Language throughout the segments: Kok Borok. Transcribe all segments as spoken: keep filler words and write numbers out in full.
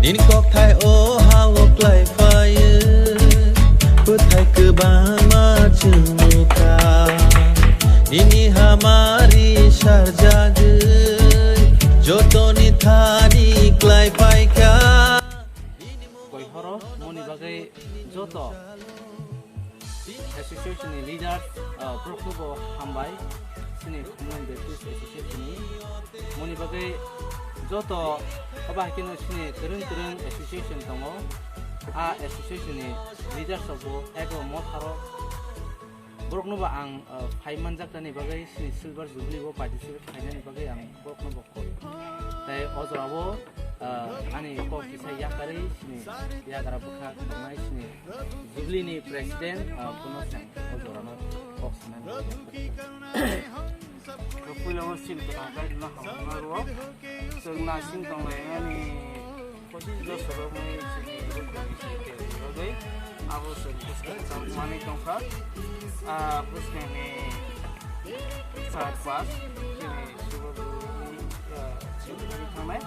Nini kokthai o ha-o klai phaio, bwthai kwbangma chwng nukha. Nini hamari sarjagwi, jotoni thani klai phaikha. Koihoro moni bagwi joto association ni leaders, ah, borokno bo hambai, chini Khumlung Baptist Association ni. Moni bagwi joto obo hai kheno chini kwrwng kwrwng association tongo. A association ni leaders rok bo ego motharo. Borokno bo ang, ah, phai manjak tani bagwi chini Silver Jubilee o participate khainani bagwi ang borokno bo koi. Tai o jorao, ah, ani kok kisa yakarwi chini yagra bwkha tongnai chini Jubilee ni president, ah, Kuno Seng o jorano kok sanani. Puila o sil kwthang khe no hamna rwo. Chwng nasing tonglai ani Pochin bosor wngwi chini bagwi abo chwng bwskang cham manwi tongkha. Ah, bwskangni char pas chini Subodhoni, ah, chini thangnai.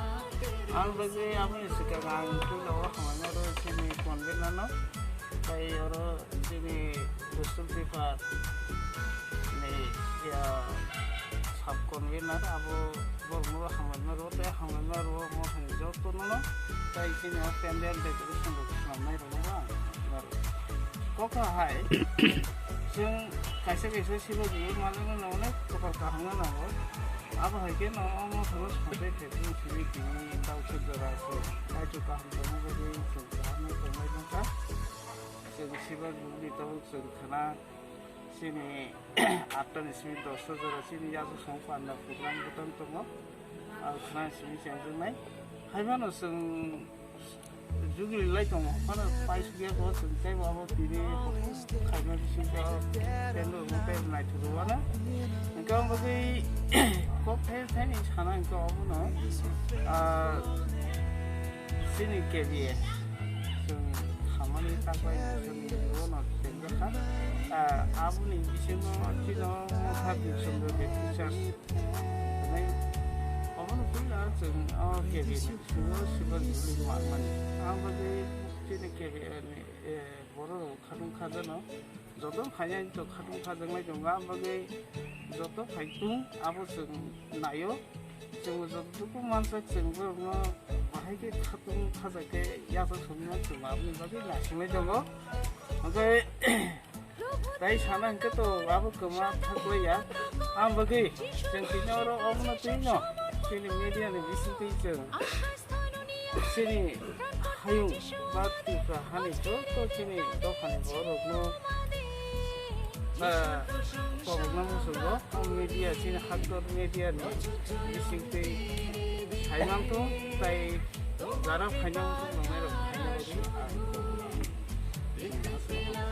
Ang bagwi aboni swkang ang puila o hamya rw chini convener no. Tai oro chini Western Paper ni, ya, sub convener abo borokno hamjakma rwo tei hamjakma rwo mo hai jotono no tai chini o pandal decoration rok khlai nai rok no ang kok hai chwng kaisa kaisa sibo di malik no onek kopal kaham no nango abo hai khe no omo thangwi santai khe chwng simi tini tau se jora se kaitor kaham tongma bagwi chwng kaham no tongnai nangkha. Chwng sibar ni tabuk chwng khna chini atta ni simi dosta jora chini yago song panda program bwtang tongo. Ang khna simi chengjaknai. Haibano chwng jugli lai tongo. Phano paisukya ko chwng tei bo abo tini khaima bisingtwi tendo mo tei naithok rwano. Hwnkhe ang bagwi kok thai thani sana hwnkhe obono, ah, chini K B A. Chwng khamani taklai chwng bono tengjakha. Ah, aboni bisingo chino motha Bishondro Baptist Church. Nai, obono puila chwng o K B ni bisingo Silver Jubilee manmani. Ang bagwi chini K B ni, eh, borok rok khatung khajano. Joto phainai to khatung khajaknai tongo, ang bagwi joto phaitung abo chwng naio. Chwng joto dukhu mansak chwng borokno bahai khe khatung khajak khe yachak songno chwng aboni bagwi naisingwi tongo. Hwnkhe tai sana hwnkhe to abo kwma thaklaiya. Ang bagwi chwng tini oro obono twi no chini media ni bisingtwi chwng chini hayung ba Tripura hani joto chini dophani borokno, ah, tobokna muchungo. O media chini haktor media ni bisingtwi saimantong tai jara phaina muchung nangnairok phaina bagwi ang